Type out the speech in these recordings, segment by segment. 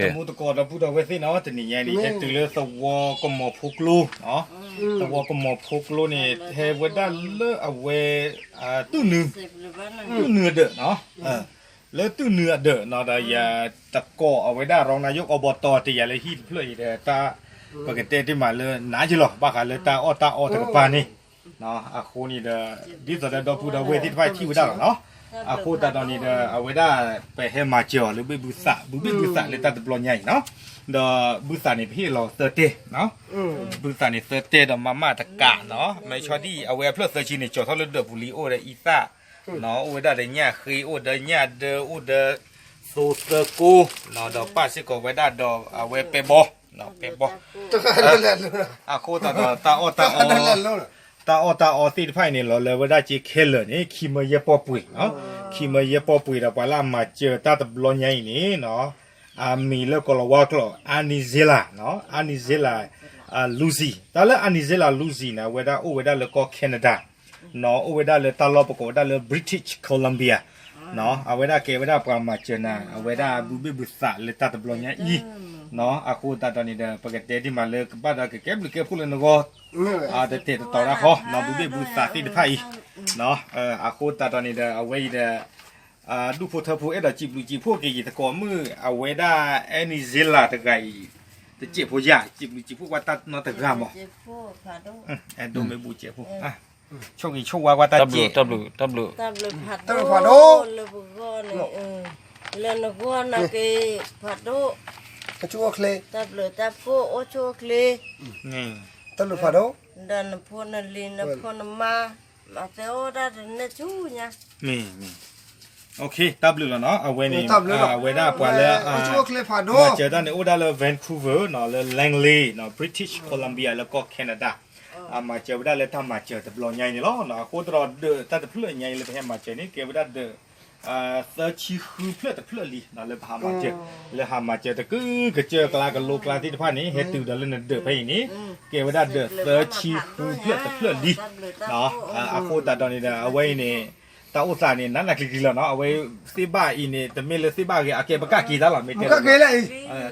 တမူတကိးဒီပုၢ်ဒီဝဲၢ်သ့ၣ်နီၤ, တနံၤညါအံၤန့ၣ် ဟဲတုၤလၢသဝီကမီၤဖိကျိ, သဝီကမီၤဖိကျိန့ၣ် ဟဲဝဲဒၣ်လၢအဝဲ တူၢ်နုာ်ဒၢး, လၢတူၢ်နုာ်အဒၢးနီၤ, ဒီးယတကိးအဝဲဒၣ် ရီနၣ်ယိၣ်အီဘီတီၤ တယၤလၢဟံၣ်တဖျၢၣ်အံၤဒီး တၢ် ပကတဲတ့ၢ်မးလၢနးယလီၤ ဘၣ်ဃးလၢတၢ်အီၣ်တၢ်အီတကပၤန့ၣ် အဃိန့ၣ်ဒီး ဒ်သိးဒီးဒီပုၢ်ဒီဝဲၢ်သ့ၣ်တဖၣ်ထံၣ်ဝဲဒၣ်လီၤနီၤ. အဃိသတးဒီးန့ၣ်ဒီး အဝဲဒၣ် ပဟဲမၤစၢၤအီၤလၢဘုဘ့ၣ်ဘုသး, ဘုဘ့ၣ်ဘုသးလၢတၢ်တဘျီညါအံၤနီၤ, ဒီးဘုသးန့ၣ် ပဟ့ၣ်လီၤသၢတဲာ်, ဘုသးန့ၣ်သၢတဲာ်ဒီးမၤမၢ်တကးနီၤ, မ့ၢ်ဆီဒံၣ် အဝဲအဖျၢၣ်သၢဆံန့ၣ် ကၠီၤထီၣ်လၢဒၢးပူၤလံ, အိၣ်ဒီးအံသၣ် အိၣ်ဝဲဒၣ်ဒီးညၣ်ဃ့, အိၣ်ဒီးညၣ်ဒၢ, အိၣ်ဒီးသိသၢကိ, ဒီးပၣ်စ့ၢ်ကီးဝဲဒၣ်ဒီးအဝဲပဲဘီ, ပဲဘီ, အဃိသတးဒီး တၢ်အီၣ်တၢ်အီသ့ၣ်တဖၣ်အံၤန့ၣ် လီၤလၢဝဲဒၣ်က့ခဲလၢာ်န့ၣ် ခံမၢယဲၢ်ပီၢ်ပှ့ၤ, ခံမၢယဲၢ်ပီၢ်ပှ့ၤဒီး ပှၤလၢအမၤစၢၤတၢ်တဘျီညါအံၤန့ၣ် အမံၤလၢကီၤလၤဝါကျိာ် Anizela, Anizela Lucy, တၢ်လၢ Anizela Lucy န့ၣ် အဝဲဒၣ်အိၣ်ဝဲဒၣ်လၢကီၢ် Canada နီၤ, အိၣ်ဝဲဒၣ်လၢတၢ်လီၢ်ပကိးဝဲဒၣ်လၢ British Columbia နီၤ, အဝဲဒၣ်ကဲဝဲဒၣ်ပှၤမၤစၢၤနၤ အဝဲဒၣ်ဘုဘ့ၣ်ဘုသးလၢတၢ်တဘျီညါအံၤနီၤ, အဃိသတးဒီးန့ၣ်ဒီး ပကတဲဒ်မးလၢကဘၣ်ဒီးကကဲဘျုးကဲဖှိၣ်လၢနဂီၢ် တတဲာ်တတီၤတၢ်ဃီနီၤ, ဘုဘ့ၣ်ဘုသးသ့ၣ်တဖၣ်အံၤ, အဃိသတးဒီးန့ၣ်ဒီး အဝဲအံၤဒီး ဒူၣ်ဖိထၢဖိအဲၣ်ဒိးစံးဘျုးစံးဖှိၣ်က့ၤယသကိးမုၣ် အဝဲဒၣ် Anizela တဂၤအံၤ တစဲးဖိယၤ စံးဘျုးစံးဖှိၣ်ကွၢ်တၢ်နီတဂၤမး, အဲၣ်ဒိးမ့ၢ်ဘူးစဲးဖိ ဆိၣ်ဂ့ၤဆိၣ်ဝါကွၢ်တၢ်စဲး, တၢ်ဘျုးဖးဒိၣ် လၢပဂီၢ်န့ၣ်, လၢနဂီၢ်နာ်က့ၤဖးဒိၣ်, တၢ်ဘျုးတၢ်ဖှိၣ်အိၣ်ဆူၣ်အိၣ်ချ့, တၢ်ဘျုးဖးဒိၣ်, ဒီးနဖိနလံၤနဖိနမါ မၤသဲအိၣ်ဒၣ်တန့ၢ်ဆူညါ တၢ်ဘျုးလီၤနီၤ, အဝဲန့ၣ် အဝဲဒၣ်ပှၤလၢ မၤစၢၤတၢ်န့ၣ် အိၣ်ဒၣ်လၢ Vancouver နီၤ, လၢ Langley နီၤ, British Columbia လၢကီၢ် Canada, အမၤစၢၤဝဲဒၣ်လၢတၢ်မၤစၢၤတဘျီညါအံၤန့ၣ်လီၤ. အဃိသတးဒီး တၢ်တဖျၢၣ်ညါအံၤလၢပဟဲမၤစၢၤန့ၣ် ကဲဝဲဒၣ်ဒၢး သၢဆံဃုဖျၢၣ်တဖျၢၣ်လံ လၢပဟးမၤစၢၤ, လၢဟးမၤစၢၤတကုကစၢၢ်ကျါကလိကျါသ့ၣ်တဖၣ်န့ၣ် ဟဲတုၤဒီးလၢနဒၢးဖဲအံၤန့ၣ် ကဲဝဲဒၣ်ဒၢးသၢဆံဃုဖျၢၣ်တဖျၢၣ်လံ အဃိသတးဒီးန့ၣ်ဒီး အဝဲအံၤန့ၣ် တၢ်အိၣ်သးန့ၣ် နးနးကျံၤကျံၤလီၤနီၤ, အဝဲသ့ၣ်ဘၣ်အံၤန့ၣ် တမ့ၢ်လၢသ့ၣ်ဘၣ်ဂ့ၤ အကဲပကၣ်က့ၤတၢ်လီၤ, မ့ၢ်တဲ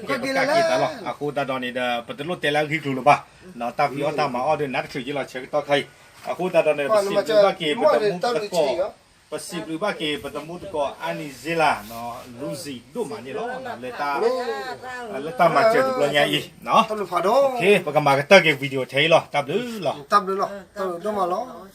ကဲပကၣ်က့ၤတၢ်လီၤ. အဃိသတးဒီးန့ၣ်ဒီး ပတလိၣ်တဲလၢအဂ့ၢ်ကျိၤလၢၤဘၣ်, တၢ်ဖံးအီၣ်တၢ်မၤအီၣ်ဒီး နးတချုးက့ၤလီၤ ဆၢကတီၢ်ခါအံၤ, အဃိသတးဒီးန့ၣ် ပစံးဘျုးဘၣ်က့ၤပတမူတကိး ပစံးဘျုးဘၣ်က့ၤပတမူတကိး Anizela Lucy ဒိၣ်မးန့ၣ်လီၤ, လၢတၢ်မၤစၢၤတဘျီညါအံၤ, ပကမၤကတၢၢ်က့ၤ video ထဲအံၤလီၤ, တၢ်ဘျုးလီၤ, တၢ်ဘျုးလီၤ, တၢ်ဘျုးဒိၣ်မးလီၤ.